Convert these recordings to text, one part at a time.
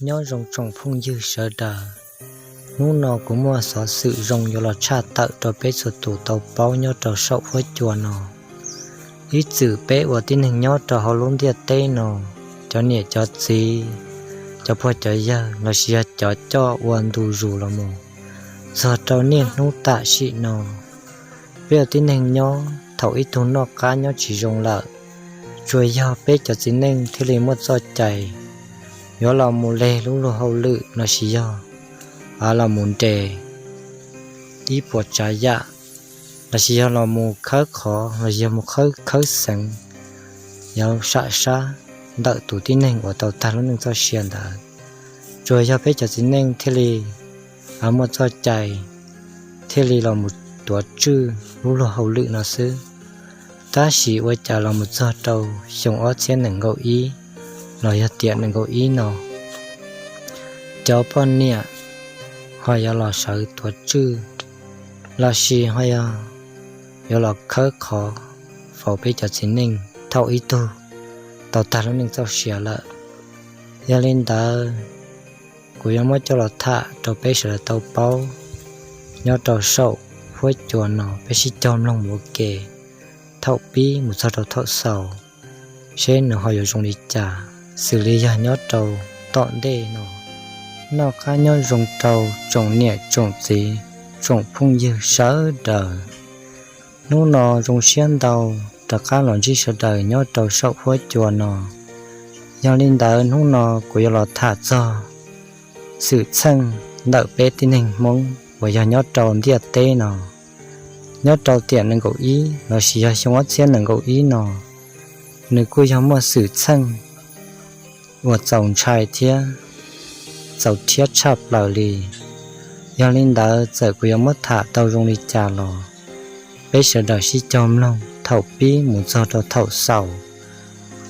Nyob zoo tsoom phooj ywg sawv daws, hnub no kuv muaj xov xwm zoo yuav los tshaj tawm rau peb txhua tus tau paub nyob rau saum huab cua no. Ib txwm peb ua tib neeg nyob rau hauv lub ntiaj teb no, cov niam cov txiv, cov pog cov yawg lossis yog cov coj ua ntu zus los mus txog rau niaj hnub tam sim no, peb ua tib neeg nyob thaum ib tug noj qab nyob tsis zoo lawm, tsuas yog peb cov txiv neej thiaj li muaj txoj cai yuav los mus leg lub luag hauj lwm lossis yog los mus nres ib puas tsav yam, lossis yog los mus khawb qhov los yog mus khawb khawb xeev, yuav sam sab ntawm tus tib neeg uas tau tag lub neej txoj sia ntawd. Tsuas yog peb cov txiv neej thiaj li muaj txoj cai thiaj li los mus tuav tswj lub luag hauj lwm no xwb. Tab sis ua cas los mus txog rau xyoo ob txhiab nees nkaum ib los yog tiam nees nkaum ib no, cov poj niam ho yuav los sawv tuav tswj lossis ho yog yuav los khawb qhov faus peb cov txiv neej thaum ib tug tau tag lub neej txoj sia lawm. Yog li ntawd, kuv yuav muab coj los tham rau peb sawv daws tau paub nyob rau saum huab cua no, peb sib cog mloog mus ua ke thaum pib mus txog rau thaum xaus, seb nws ho yuav zoo li cas, xws li yog nyob rau tom ntej no. Noj qab nyob zoo rau tsoom niam tsoom txiv, tsoom phooj ywg sawv daws. Hnub no zoo siab ntau rov qab los ntsib sawv daws nyob rau saum huab cua no. Yog li ntawd hnub no kuv yuav los tham txog xwm txheej ntawm peb tib neeg Hmoob uas yog nyob rau ntiaj teb no. Nyob rau tiam nees nkaum ib lossis yog xyoo ob txhiab nees nkaum ib no, nws kuj yog muaj xwm txheej uas txaus ntshai thiab txaus rhiab tshaj plaws li. Yog li ntawd txawm kuv yuav muab tham tau zoo li cas los, peb sawv daws sib cog mloog thaum pib mus txog rau thaum xaus.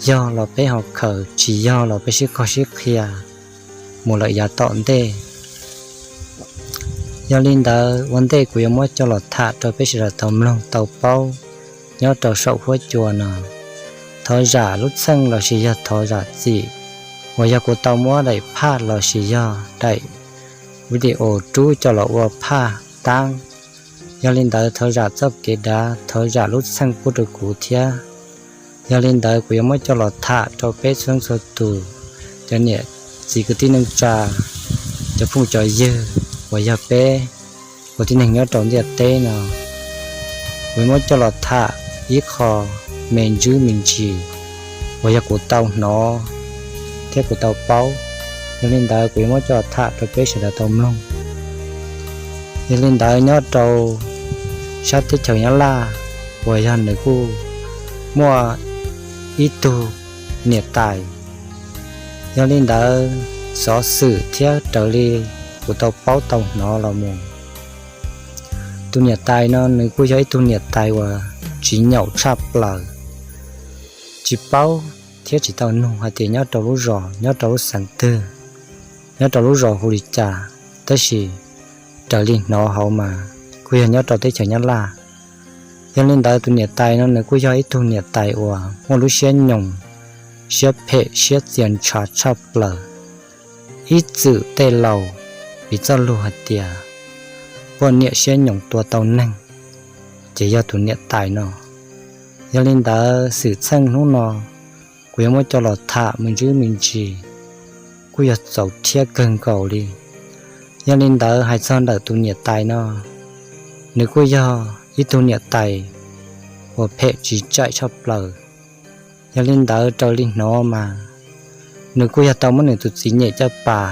Yog los peb ho khaws, tsis yog los peb sib qog sib qhia mus lawm yav tom ntej. Yog li ntawd ua ntej kuv yuav muab coj los tham rau peb sawv daws tau mloog tau paub nyob rau saum huab cua no. Thov zam lub txheej lossis yog thov zam txim uas yog kuv tau muab daim phaj lossis yog daim video rub coj los ua phaj taab. Yog li ntawd thov zam txoj kev dav, thov zam lub txheej pub rau kuv thiab. Yog li ntawd kuv yuav muab coj los tham rau peb txhua txhua tus, cov niam txiv kwv tij neej tsa, cov phooj cov ywg uas yog peb ua tib neeg nyob rau ntiaj teb no. Kuv yuav muab coj los tham ib qho me ntsis me ntsis uas yog kuv tau hnov thiab kuv tau paub. Yog li ntawd kuv yuav muab coj los tham rau peb sawv daws tau mloog. Yog li ntawd nyob rau sab teb chaws Nyab Laj uas yog nws kuj muaj ib tug niam tais. Yog li ntawd xov xwm thiab raws li kuv tau paub tau hnov los mus, tus niam tais no nws kuj yog ib tug niam tais uas tsis nyaum tshaj plaws, tsis paub thiab tsis tau nug hais tias nyob rau lub zos nyob rau lub xeev twg, nyob rau lub zos hu li cas, tab sis raws li hnov hauv mas kuj yog nyob rau teb chaws Nyab Laj. Yog li ntawd tus niam tais no nws kuj yog ib tug niam tais uas muaj lub siab nyoos, siab phem siab txia ntshav tshaj plaws. Ib txwm tej laus piv txoj lus hais tias poj niam siab nyoos tua tau neeg, ces yog tus niam tais no. Yog li ntawd xwm txheej hnub no kuv yuav muab coj los tham me ntsis me ntsis, kuj yog txaus rhiab kawg nkaus li. Yog li ntawd hais txog ntawm tus niam tais no, nws kuj yog ib tug niam tais uas phem tsis tsaim tshaj plaws. Yog li ntawd raws li hnov mas nws kuj yog tau muab nws tus txiv nyem caj pas,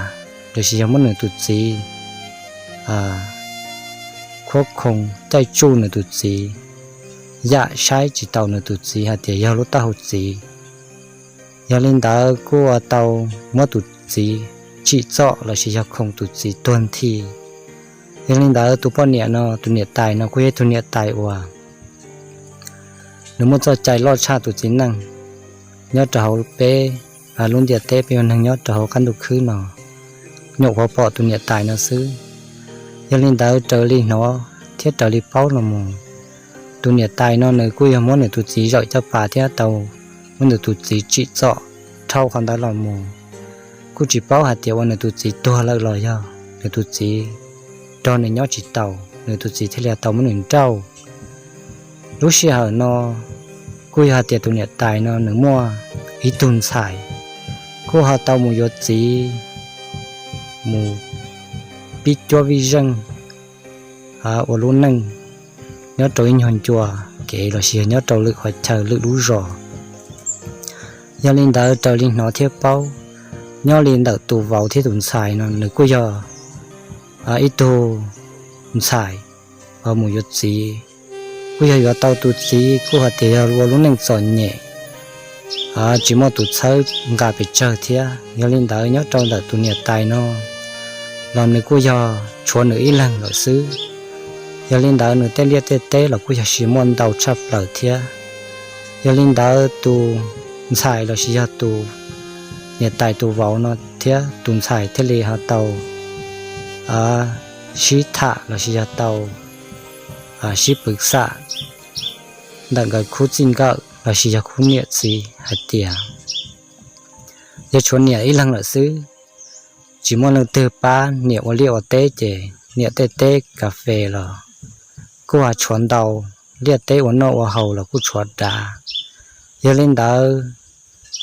los sis yog muab nws tus txiv khuab khoo caij tsuj nws tus txiv, yam saib tsis taus nws tus txiv hais tias yog lub taub hau txiv. Yog li ntawd kuj ua tau muab tus txiv tsim txom los sis yog khoo tus txiv tuag nthi. Yog li ntawd tus poj niam no, tus niam tais no kuj yog ib tug niam tais uas nws muaj txoj cai loj tshaj tus txiv neej nyob rau hauv peb lub ntiaj teb peb ua neeg nyob rau hauv qab ntuj khwb no, nyuam qhuav pom tus niam tais no xwb. Yog li ntawd raws li hnov thiab raws li paub los mus, tus niam tais no nws kuj yog muab nws tus txiv zawm caj pas thiab tau muab nws tus txiv tsim txom dhau qhov ntawd los mus, kuj tsis paub hais tias ua nws tus txiv tuag lawm los yog nws tus txiv nrog nws nyob tsis taus, nws tus txiv thiaj li tau muab nws nrauj. Lub sij hawm no kuj yog hais tias tus niam tais no nws muaj ib tug ntxhais, kuj ho tau mus yuav txiv mus pib cuab vij zeej ua lub neej nyob rau ib nyuag ncua kev los sis yog nyob rau lwm qhov chaw lwm lub zos. Yog li ntawd raws li hnov thiab paub, nyob li ntawm tus vauv thiab tus ntxhais no nws kuj yog ib tug ntxhais mus yuav txiv, kuj yog yuav tau tus txiv kuj hais tias yog ua lub neej txom nyem, tsis muaj tus txhawb nqa pes tsawg thiab. Yog li ntawd nyob rau ntawm tus niam tais no los nws kuj yog tshuav nws ib leeg lawm xwb. Yog li ntawd nws tej liaj tej teb los kuj yog tsis muaj ntau tshaj plaws thiab. Yog li ntawd tus ntxhais los sis yog tus niam tais tus vauv no thiab tus ntxhais thiaj li ho tau sib tham los sis yog tau sib pwv xam ntawm nkawd khub txij nkawm los sis yog khub niam txiv hais tias yog tshuav niam ib leeg lawm xwb, tsis muaj leej twg pab niam ua liaj ua teb ces niam tej teb kas fes los kuj ho tshuav ntau, liaj teb ua noj ua haus los kuj tshuav dav. Yog li ntawd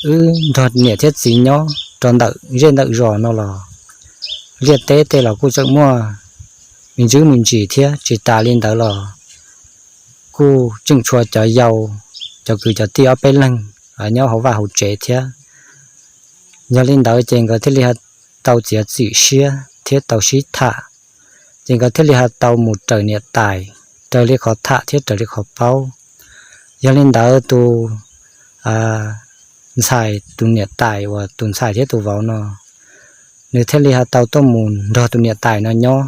wb nrog niam thiab txiv nyob rau ntawm zej ntawm zos no los liaj teb tej los kuj tseem muaj me ntsis me ntsis thiab. Tsis tas li ntawd los kuj tseem tshuav cov yau, cov kwv cov tij ob peb leeg nyob hauv vaj hauv tsev thiab. Yog li ntawd ces nkawd thiaj li ho tau txiav txim siab thiab tau sib tham, ces nkawd thiaj li ho tau mus raws niam tais, raws li qhov tham thiab raws li qhov paub. Yog li ntawd tus ntxhais, tus niam tais uas tus ntxhais thiab tus vauv no, nws thiaj li ho tau tuaj mus nrog tus niam tais no nyob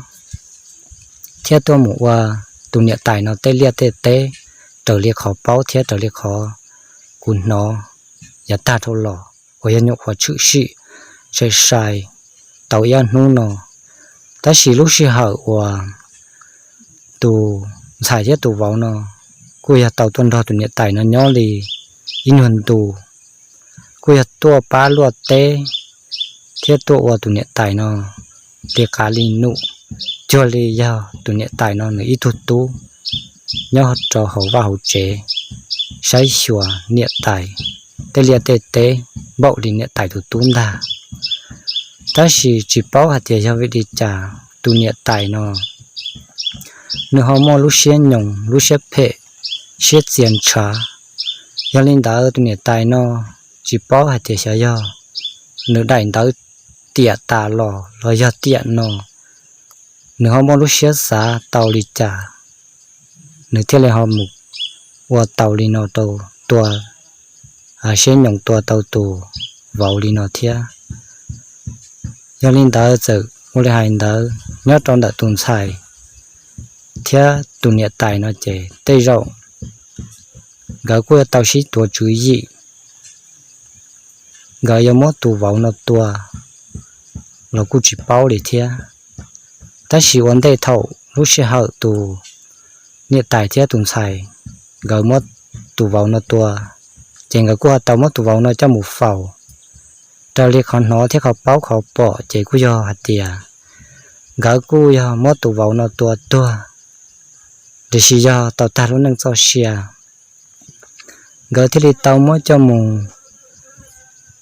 thiab tuaj mus ua tus niam tais no tej liaj tej teb raws li qhov paub thiab raws li qhov kuv hnov yav tag dhau los uas yog nyuam qhuav tshwm sim sai sai tau ib ob hnub no. Tab sis lub sij hawm uas tus ntxhais thiab tus vauv no kuj yog tau tuaj nrog tus niam tais no nyob li ib nyuag ntu, kuj yog tuaj pab luaj teb thiab tuaj ua tus niam tais no li qav li num, cuag li yog tus niam tais no nws ib tug tub nyob rau hauv vaj hauv tsev saib xyuas niam tais tej liaj tej teb npaum li niam tais tus tub ntag. Tab sis tsis paub hais tias yog vim li cas tus niam tais no nws ho muaj lub siab nyoos, lub siab phem, siab txia ntshav. Yog li ntawd tus niam tais no tsis paub hais tias xyov yog nws daim ntawv tiam tas los los yog tiam no nws ho muaj lub siab xav tau li cas, nws thiaj li ho mus ua tau li no rau, tua siab nyoos tua tau tus vauv li no thiab. Yog li ntawd txawm ua li hais ntawd nyob rau ntawm tus ntxhais thiab tus niam tais no ces tej zaum nkawd kuj yuav tau sib tuav tswv yim, nkawd yuav muab tus vauv no tua los kuj tsis paub li thiab. Tab sis ua ntej thaum lub sij hawm tus niam tais thiab tus ntxhais nkawd muab tus vauv no tua, ces nkawd kuj ho tau muab tus vauv no coj mus faus. Raws li qhov hnov thiab qhov paub qhov pom ces kuj yog hais tias nkawd kuj yog muab tus vauv no tua tuag, tiam sis yog tau tag lub neej txoj sia, nkawd thiaj li tau muab coj mus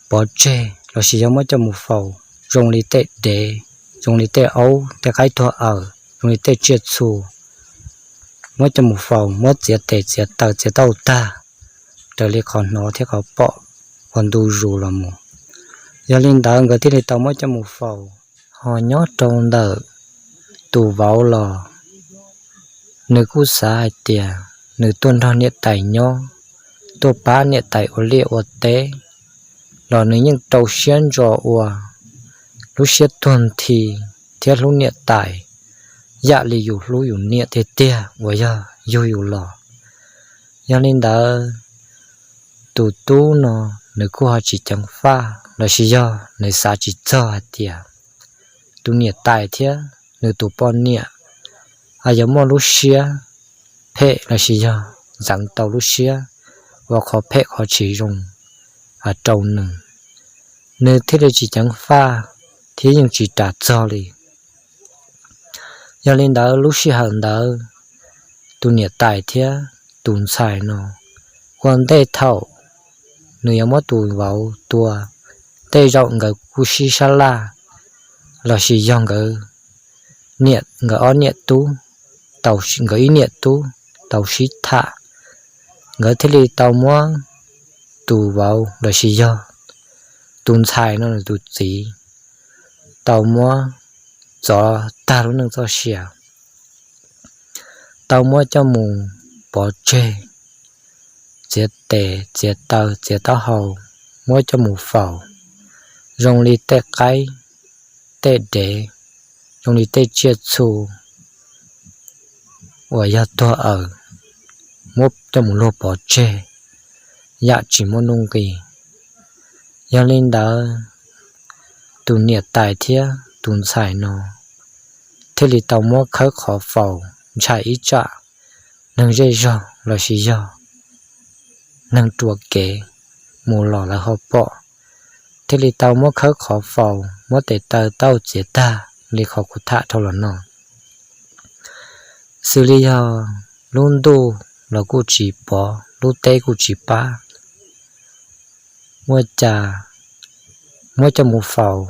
pov tseg los sis yog muab coj mus faus zoo li tej dev, zoo li tej aub tej qaib tuag awm, zoo li tej tsiaj txhu, muab coj mus faus, muab txiav tes txiav taw txiav tau tag, raws li qhov hnov thiab qhov pom ua ntu zus los mus. Yog li ntawd nkawd thiaj li tau muab coj mus faus. Ho nyob rau ntawm tus vauv los nws kuj xav hais tias nws tuaj nrog niam tais nyob, tuaj pab niam tais ua liaj ua teb, los nws yeej rau siab ntso ua lub siab tuag nthi thiab hlub niam tais yam li yus hlub yus niam tiag tiag uas yog yug yus los. Yog li ntawd, tus tub no nws kuj ho tsis ceev faj los sis yog nws xav tsis txog hais tias tus niam tais thiab nws tus poj niam yuav muaj lub siab phem los sis yog ntxeev tau lub siab ua qhov phem qhov tsis zoo rau nws. nws thiaj li tsis ceev faj thiab yeej tsis ras txog li. Yog li ntawd lub sij hawm ntawd tus niam tais thiab tus ntxhais no ua ntej thaum nws yuav muab tus vauv tua, tej zaum nkawd kuj sib sab laj lossis yog nkawd niam, nkawd ob niam tub, nkawd ib niam tub tau sib tham, nkawd thiaj li tau muab tus vauv lossis yog tus ntxhais no nws tus txiv tau muab txov tag lub neej txoj sia, tau muab coj mus pov tseg, txiav tes txiav taw txiav taub hau, muab coj mus faus zoo li tej qaib tej dev, zoo li tej tsiaj txhu uas yog tuag aws, muab coj mus luag pov tseg yam tsis muaj nuj nqis. Yog li ntawd tus niam tais thiab tus ntxhais no thiaj li tau muab khawb qhov faus ntshai ib tsam neeg zej zog lossis yog neeg ruam kev mus los lawv ho pom, thiaj li tau muab khawb qhov faus muab tes taw tau txiav tag li qhov kuv tham dhau los no. Xws li yog lub ntuj los kuj tsis pov, lub teb kuj tsis pab, ua cas muab coj mus faus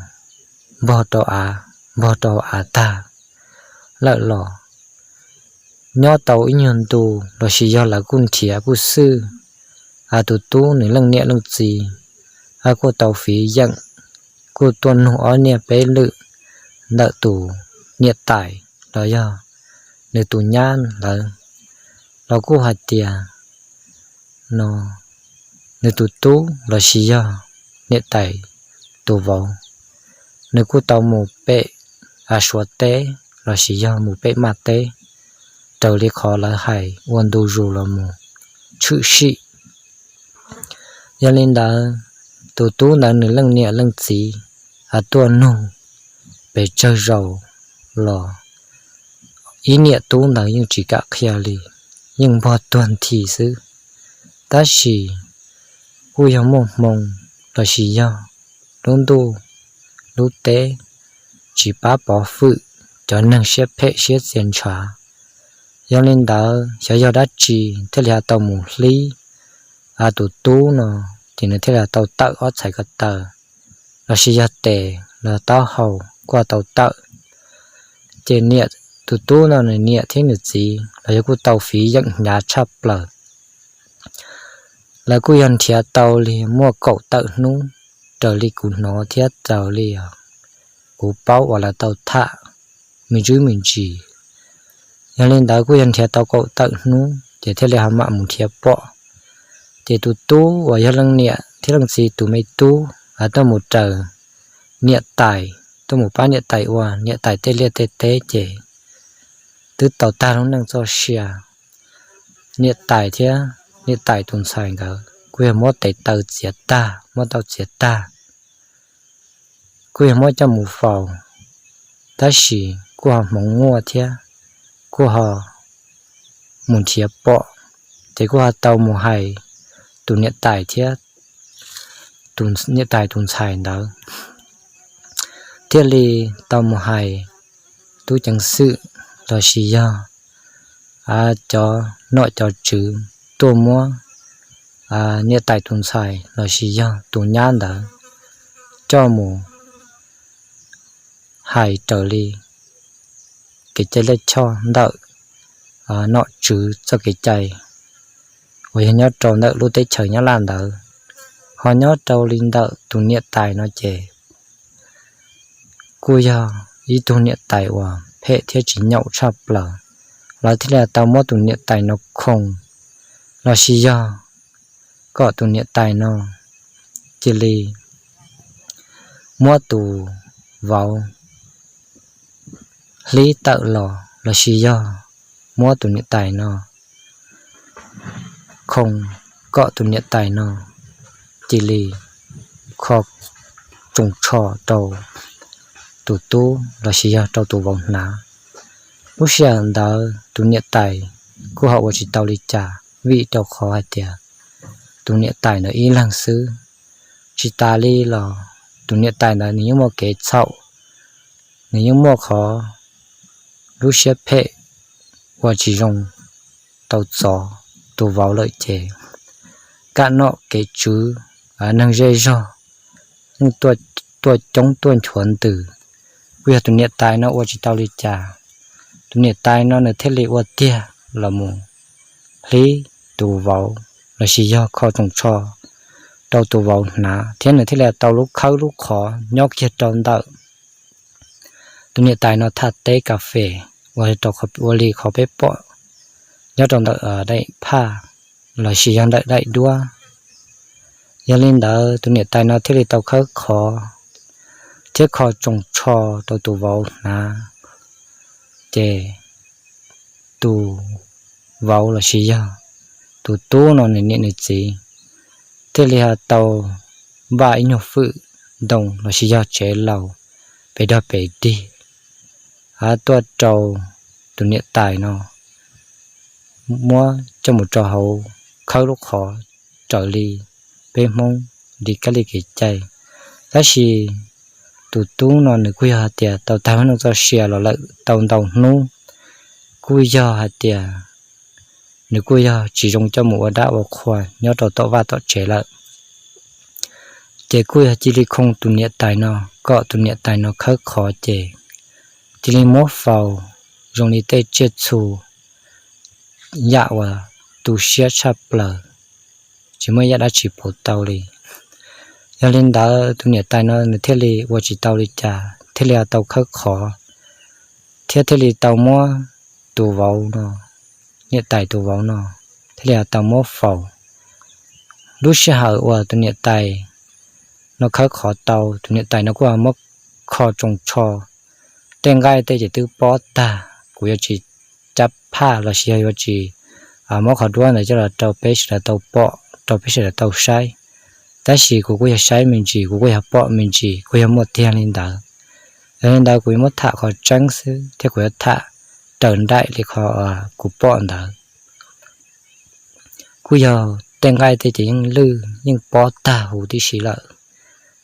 npog rau av, npog rau av tag lawm los nyob tau ib nyuag ntu lossis yog lawv kuj nrhiav kuj xwj, a tus tub nws leej niam leej txiv a kuj tau fiv yeem, kuj tuaj nug ob niag peb lwm ntawm tus niam tais los yog nws tus nyab lawv los kuj hais tias no nws tus tub lossis yog niam tais tus vauv, nws kuj tau mus pem a Suav teb lossis yog mus pem Maj teb raws li qhov lawv hais ua ntu zus los mus tshwm sim. Yog li ntawd tus tub ntawd nws leej niam leej txiv a tuaj nug pes tsawg zaus los ib niam tub ntawd yeej tsis kam qhia li, yeej npog tuag nthi xwb. Tab sis kuj yog muaj hmoo lossis yog lub ntuj lub teb tsis pab pov fwm cov neeg siab phem siab txia ntshav. Yog li ntawd xyov yog dab tsi thiaj li ho tau mus hlib a tus tub no, ces nws thiaj li ho tau tawm ob txhais ko taw lossis yog tes los taub hau kuj ho tau tawm. Ces niam, tus tub no nws niam thiab nws txiv los yog kuj tau fiv yeem hnyav tshaj plaws. Lawv kuj yog nrhiav tau li muaj kaum tawm hnub, raws li kuv hnov thiab raws li kuv paub uas lawv tau tham me ntsis me ntsis. Yog li ntawd kuj yog nrhiav tau kaum tawm hnub ces thiaj li ho mam mus nrhiav pom. Ces tus tub uas yog leej niam thiab leej txiv tus me tub tuaj mus raws niam tais, tuaj mus pab niam tais ua niam tais tej liaj tej teb ces twb tau tag lub neej txoj sia. Niam tais thiab niam tais tus ntxhais nkawd kuj yog muab tes taw txiav tag, muab tau txiav tag, kuj yog muab coj mus faus, tab sis kuj ho hmoov muaj thiab, kuj ho mus nrhiav pom, ces kuj ho tau mus hais tus niam tais thiab tus niam tais tus ntxhais ntawd, thiaj li tau mus hais tub ceev xwm lossis yog cov nom cov tswv tuaj muab niam tais tus ntxhais lossis yog tus nyab ntawd coj mus hais raws li kev cai lej choj ntawm nom tswv txoj kev cai uas yog nyob rau ntawm lub teb chaws Nyab Laj ntawd. Ho nyob rau li ntawm tus niam tais no ces kuj yog ib tug niam tais uas phem thiab tsis nyaum tshaj plaws, lawv thiaj li tau muab tus niam tais no khoo lossis yog kom tus niam tais no cia li muab tus vauv hlib tawm los lossis yog muab tus niam tais no khoo kom tus niam tais no cia li kho tsoos tsho rau tus tub lossis yog rau tus vauv hnav. Lub sij hawm ntawd tus niam tais kuj ho ua tsis tau li cas vim rau qhov hais tias tus niam tais ntawd ib leeg xwb. Tsis tas li los tus niam tais ntawd nws yeej muaj kev txhaum, nws yeej muaj qhov lub siab phem ua tsis zoo tau txov tus vauv lawm ces kaj noj kev tswv, neeg zej zog yeej tuaj coob tuaj nchuav ntws. Kuj yog tus niam tais no ua tsis tau li cas, tus niam tais no nws thiaj li ua tiag los mus hlib tus vauv lossis yog kho tsoos tsho rau tus vauv hnav thiab nws thiaj li tau lub khawb lub qhov nyob kiag rau ntawm tus niam tais no thaj teb kas fes, ua li qhov peb pom nyob rau ntawm daim phaj lossis yog ntawm daim duab. Yog li ntawd tus niam tais no thiaj li tau khawb qhov thiab kho tsoos tsho rau tus vauv hnav, ces tus vauv lossis yog tus tub no nws niam nws txiv thiaj li ho tau npaj ib nyuag fwm ntoo lossis yog tsev laus pes dog pes dig tuaj rau tus niam tais no muab coj mus rau hauv khawb lub qhov raws li peb Hmoob li kab li kev cai. Tab sis tus tub no nws kuj yog hais tias tau tag lub neej txoj sia los lawm tau ntau hnub, kuj yog hais tias nws kuj yog tsis zoo coj mus ua dab ua qhua nyob rau tom vaj tom tsev lawm. Ces kuj yog cia li khoo tus niam tais no kom tus niam tais no khawb qhov ces cia li muab faus zoo li tej tsiaj txhu yam uas tu siab tshaj plaws, tsis muaj yam dab tsi pauv tau li. Yog li ntawd tus niam tais no nws thiaj li ua tsis tau li cas thiaj li tau khawb qhov thiab thiaj li tau muab tus vauv no, niam tais tus vauv no thiaj li tau muab faus. Lub sij hawm uas tus niam tais no khawb qhov tau, tus niam tais no kuj muab kho tsoos tsho, tej nqaij tej ces twb pob tag, kuv yuav tsis cab phaj lossis yog yuav tsis muab qhov duab ntawd coj los rau peb sawv daws tau pom rau peb sawv daws tau saib, tab sis kuv kuj yog saib me ntsis, kuv kuj yog pom me ntsis, kuj yog muaj tiag li ntawd. Yog li ntawd kuv yuav muab tham qhov tseeb xwb thiab kuv yuav tham raws nraim li qhov kuv pom ntawd. Kuj yog tej nqaij tej ces yeej lwj yeej pob tag huv tib si lawm,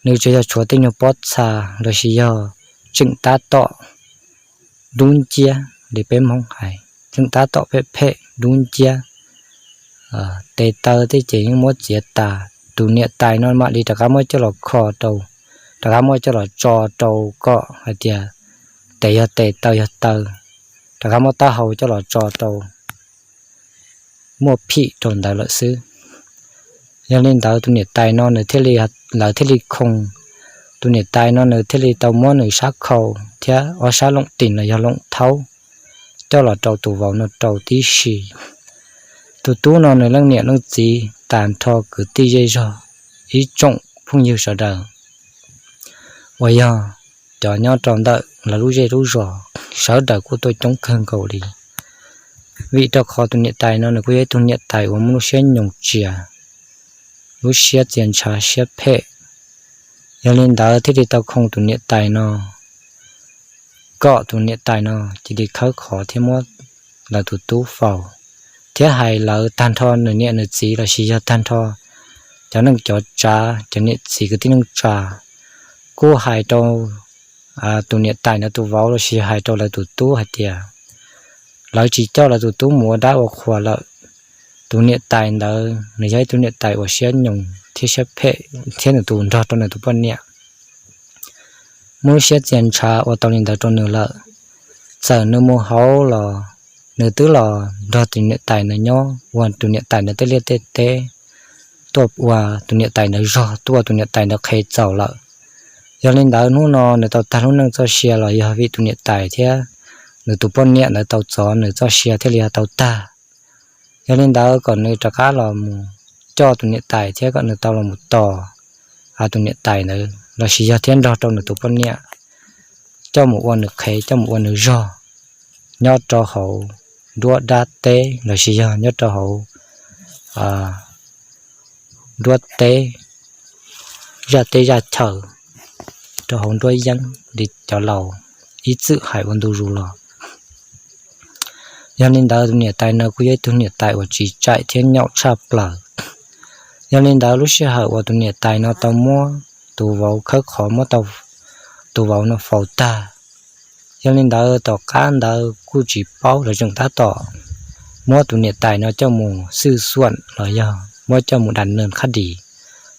nws tsuas yog tshuav tej nyuag pob txha lossis yog tseem tab tom dub nciab li peb Hmoob hais, tseem tab tom phem phem dub nciab. Tes taw tej ces yeej muab txiav tas, tus niam tais no mam li rov qab muab coj los kho rau, rov qab muab coj los tso rau kom hais tias tes yog tes taw yog taw, rov qab muab taub hau coj los tso rau muaj phim rau ntawd lawm xwb. Yog li ntawd tus niam tais no nws thiaj li, lawv thiaj li khoo tus niam tais no nws thiaj li tau muab nws sab khau thiab ob sab loom tis los yog loom thaub coj los rau tus vauv no rau tib si. Tus tub no nws leej niam leej txiv tag nrho kwv tij zej zog ib tsoom phooj ywg sawv daws uas yog cov nyob rau ntawm lawv lub zej lub zos sawv daws kuj tuaj coob kawg nkaus li. Vim rau qhov tus niam tais no nws kuj yog ib tug niam tais uas muaj lub siab nyoos tsias, lub siab txias ntshav siab phem. Yog li ntawd thiaj li tau khoo tus niam tais no kom tus niam tais no cia li khawb qhov thiab muab lawv tus tub faus, thiab hais lawv tag nrho nws niam nws txiv lossis yog tag nrho cov neej cov tsav, cov niam txiv kwv tij neej tsa kuj hais rau tus niam tais ntawd tus vauv lossis hais rau lawv tus tub hais tias lawv tsis coj lawv tus tub mus ua dab ua qhua lawm. Tus niam tais ntawd nws yog ib tug niam tais uas siab nyoos thiab siab phem thiab nws tus nrog rau nws tus poj niam muaj lub siab txias ntshav ua tau li ntawd rau nws lawm. Txawm nws mus hauv los nws twb los nrog tus niam tais ntawd nyob ua tus niam tais ntawd tej liaj tej teb, tuaj ua tus niam tais ntawd zog, tuaj ua tus niam tais ntawd qhev txaus lawm. Yog li ntawd hnub no nws tau tag lub neej txoj sia los yog vim tus niam tais thiab nws tus poj niam ntawd tau txov nws txoj sia thiaj li tau tag. Yog li ntawd kom nws rov qab los mus coj tus niam tais thiab kom nws tau los mus tos tus niam tais ntawd lossis yog thiab nrog rau nws tus poj niam coj mus ua nws qhev, coj mus ua nws zog nyob rau hauv nruab dab teb lossis yog nyob rau hauv nruab teb, zaj teb zaj chaw, rau hauv nruab yeeb li cov laus ib txwm hais ua ntu zus los. Yog li ntawd tus niam tais no kuj yog ib tug niam tais uas tsis tsaim thiab nyaum tshaj plaws. Yog li ntawd lub sij hawm uas tus niam tais no tau muab tus vauv khawb qhov muab tus vauv no faus tag. Yog li ntawd tom qab ntawd kuj tsis paub, lawv tseem tab tom muab tus niam tais no coj mus xwj xuam los yog muab coj mus dam nees khab dis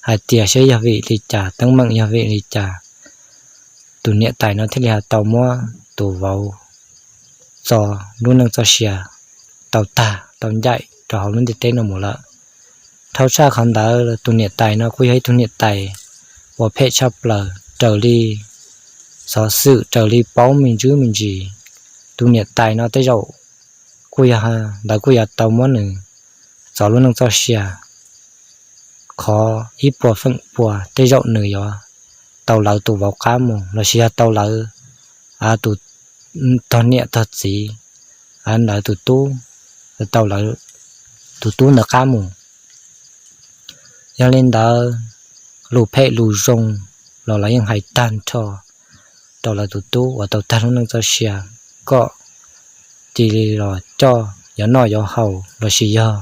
hais tias saib yog vim li cas, teeb meem yog vim li cas tus niam tais no thiaj li ho tau muab tus vauv txo lub neej txoj sia tau tag tau ncaim rau hauv lub ntiaj teb no mus lawm. Dhau tshaj qhov ntawd tus niam tais no kuj yog ib tug niam tais uas phem tshaj plaws, raws li xov xwm raws li paub me ntsis me ntsis, tus niam tais no tej zaum kuj yog, ntawd kuj yog tau muab nws txo lub neej txoj sia qhov ib puas feem pua. Tej zaum nws yuav tau lawv tus vauv qab mus lossis yog tau lawv tus tog niam tog txiv, lawv tus tub, tau lawv tus tub ntawd qab mus. Yog li ntawd, lus phem lus zoo los lawv yeej hais tag nrho rau lawv tus tub uas tau tag lub neej txoj sia, kom cia li los coj yuav noj yuav haus lossis yog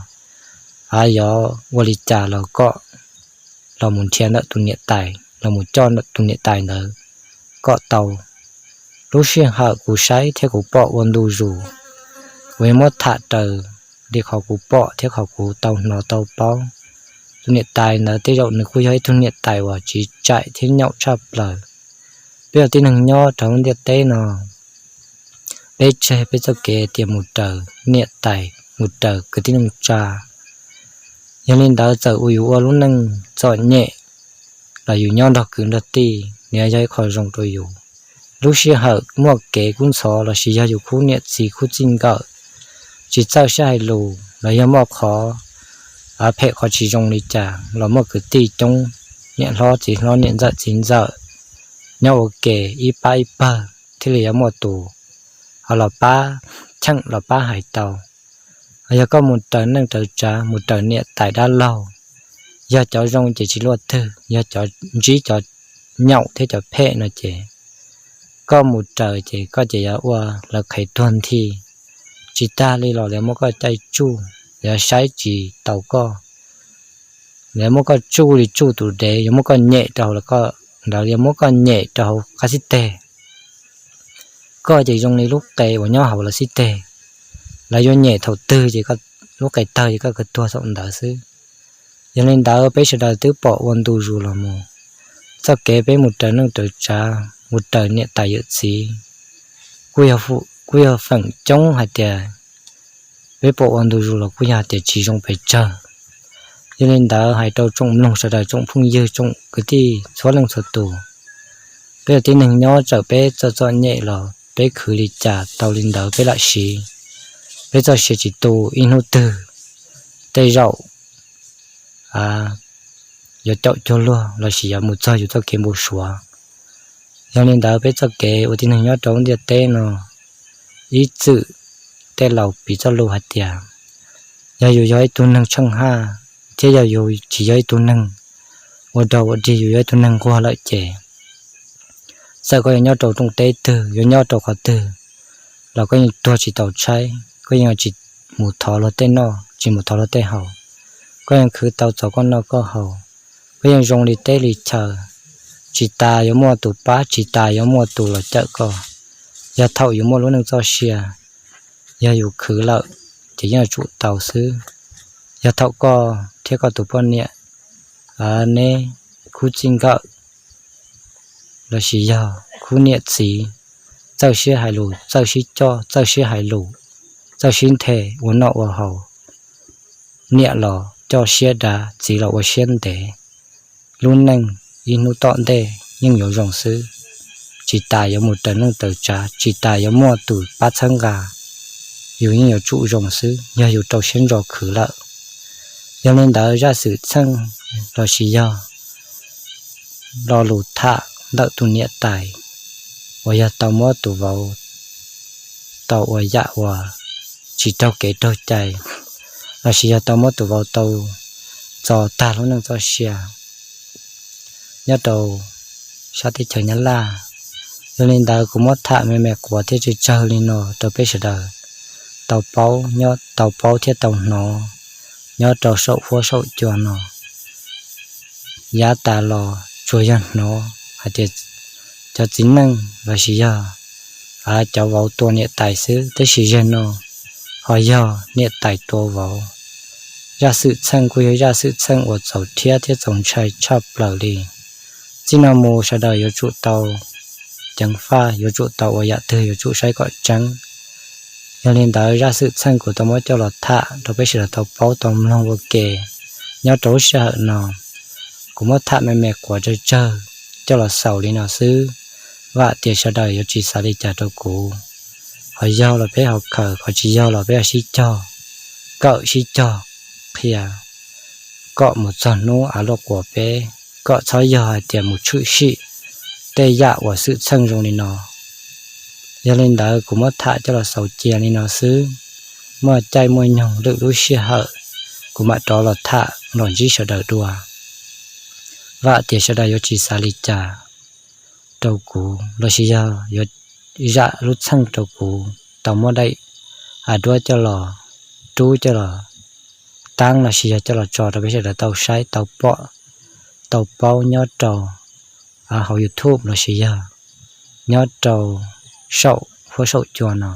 yuav ua li cas los kom los mus nrhiav ntawm tus niam tais, los mus coj tus niam tais ntawd kom tau. Lub sij hawm kuv saib thiab kuv pom ua ntu zus, kuv yuav muab tham raws li qhov kuv pom thiab qhov kuv tau hnov tau paub. Tus niam tais ntawd tej zaum nws kuj yog ib tug niam tais uas tsiv tsaim thiab nyaum tshaj plaws. Peb ua tib neeg nyob rau lub ntiaj teb no, peb tseg peb txoj kev tias mus raws niam tais, mus raws kwv tij neej tsa. Yog li ntawd txawm uas yus ua lub neej txom nyem los yus nyob nrog kwv nrog tij, nws yog ib qho zoo rau yus. Lub sij hawm muaj kev kub ntxhov lossis yog yus khub niam txiv khub txij nkawm tsis txawj sib hais lus los yog muaj qhov phem qhov tsis zoo li cas los muaj kwv tij coob, niam hlob txiv hlob niam ntxawm txiv ntxawm nyob ua ke ib pab ib pawg thiaj li yuav muaj tus ho los pab cheem los pab hais tau. Yog koj mus raws neej raws tsav mus raws niam tais dab laug, yog cov zoo ces tsis luaj twg, yog cov ntsib cov nyaum thiab cov phem no ces koj mus raws ces koj ces yuav ua lawv qhev tuag nthi. Tsis tag li los lawv muab koj caij tsuj, lawv saib tsis taus koj, lawv muab koj tsuj li tsuj tus dev, yuav muab koj nyem rau hauv lawv, yuav muab koj nyem rau hauv qab xib teg. Koj ces zoo li lub qe uas nyob hauv lawv xib teg, lawv yuav nyem thaum twg ces lub qe tawg ces koj kawg tuag thaum ntawd xwb. Yog li ntawd peb sawv daws twb pom ua ntu zus los mus, txoj kev peb mus raws neej raws tsav mus raws niam tais yawm txiv kuj yog feem coob hais tias peb pom ua ntu zus los kuj yog hais tias tsis zoo pes tsawg. Yog li ntawd hais rau tsoom mloog sawv daws, tsoom phooj ywg, tsoom kwv tij txhua leej txhua tus, peb ua tib neeg nyob txawm peb txom txom nyem los peb khwv li cas tau li ntawd peb lam siv. Peb txoj sia tsis tu, ib hnub twg tej zaum yuav caum cuag luag lossis yuav mus txog yus txoj kev npau suav. Yog li ntawd peb txoj kev ua tib neeg nyob rau lub ntiaj teb no, ib txwm tej laus piv txoj lus hais tias yog yus yog ib tug neeg tsheej haj thiab yog yus tsis yog ib tug neeg ua dog ua dig, yus yog ib tug neeg nquag lawm ces txawm koj yuav nyob rau rooj teb twg, yuav nyob rau qhov twg los koj yeej tuag tsis tau tshaib, koj yeej tsis mus thov luag tej noj, tsis mus thov luag tej haus, koj yeej khwv tau txog koj noj koj haus, koj yeej zoo li teb li chaw. Tsis tas yuav muaj tus pab, tsis tas yuav muaj tus los cawm koj. Yog thaum yus muaj lub neej txoj sia, yog yus khwv lawm ces yeej yuav tsum tau xwb. Yog thaum koj thiab koj tus poj niam, neb khub txij nkawm lossis yog khub niam txiv txawj sib hais lus, txawj sib coj, txawj sib hais lus, txawj sib nthe ua noj ua haus, niam los coj siab dav, txiv los ua siab ntev, lub neej ib hnub tom ntej yeej yuav zoo xwb. Tsis tas yuav mus raws neej raws tsav, tsis tas yuav muaj tus pab txhawb nqa, yus yeej yuav tsum zoo xwb yog yus rau siab ntso khwv lawm. Yog li ntawd zaj xwm txheej lossis yog lo lus tham ntawm tus niam tais uas yog tau muab tus vauv tau ua yam uas tsis raug kev raug cai, lossis yog tau muab tus vauv tau txo tag lub neej txoj sia nyob rau sab teb chaws Nyab Laj. Yog li ntawd kuv muab tham me me quav thiab tsawg tsawg li no rau peb sawv daws tau paub, tau paub thiab tau hnov nyob rau saum huab saum cua no. Yav tas los tsuas yog hnov hais tias cov txiv neej los sis yog cov vauv tua niam tais xwb, tab sis zaum no ho yog niam tais tua vauv. Zaj xwm txheej kuj yog zaj xwm txheej uas txaus rhiab thiab txaus ntshai tshaj plaws li. Txij no mus sawv daws yuav tsum tau ceev faj, yuav tsum tau ua yam twg yuav tsum saib kom tseeb. Yog li ntawd zaj xwm txheej kuv tau muab coj los tham rau peb sawv daws tau paub tau mloog ua ke. Nyob rau lub sij hawm no kuv muab tham me me quav tsawg tsawg coj los xaus li no xwb. Vam tias sawv daws yuav tsis xav li cas rau kuv. Qhov yog los peb ho khaws, qhov tsis yog los peb ho sib cog, kawm sib cog qhia kom mus txog hnub av luaj quas peb, kom txhob yog hais tias mus tshwm sim tej yam uas xwm txheej zoo li no. Yog li ntawd kuv muab tham coj los xaus cia li no xwb. Muaj caij muaj nyoog lwm lub sij hawm kuv mam rov los tham los ntsib sawv daws dua. Vam tias sawv daws yuav tsis xav li cas rau kuv los sis yog yuav zam lub txheej rau kuv tau muab daim av duab coj los rub coj los taab los sis yog coj los tso rau peb sawv daws tau saib tau pom tau paub nyob rau hauv YouTube los sis yog nyob rau saum huab saum cua no.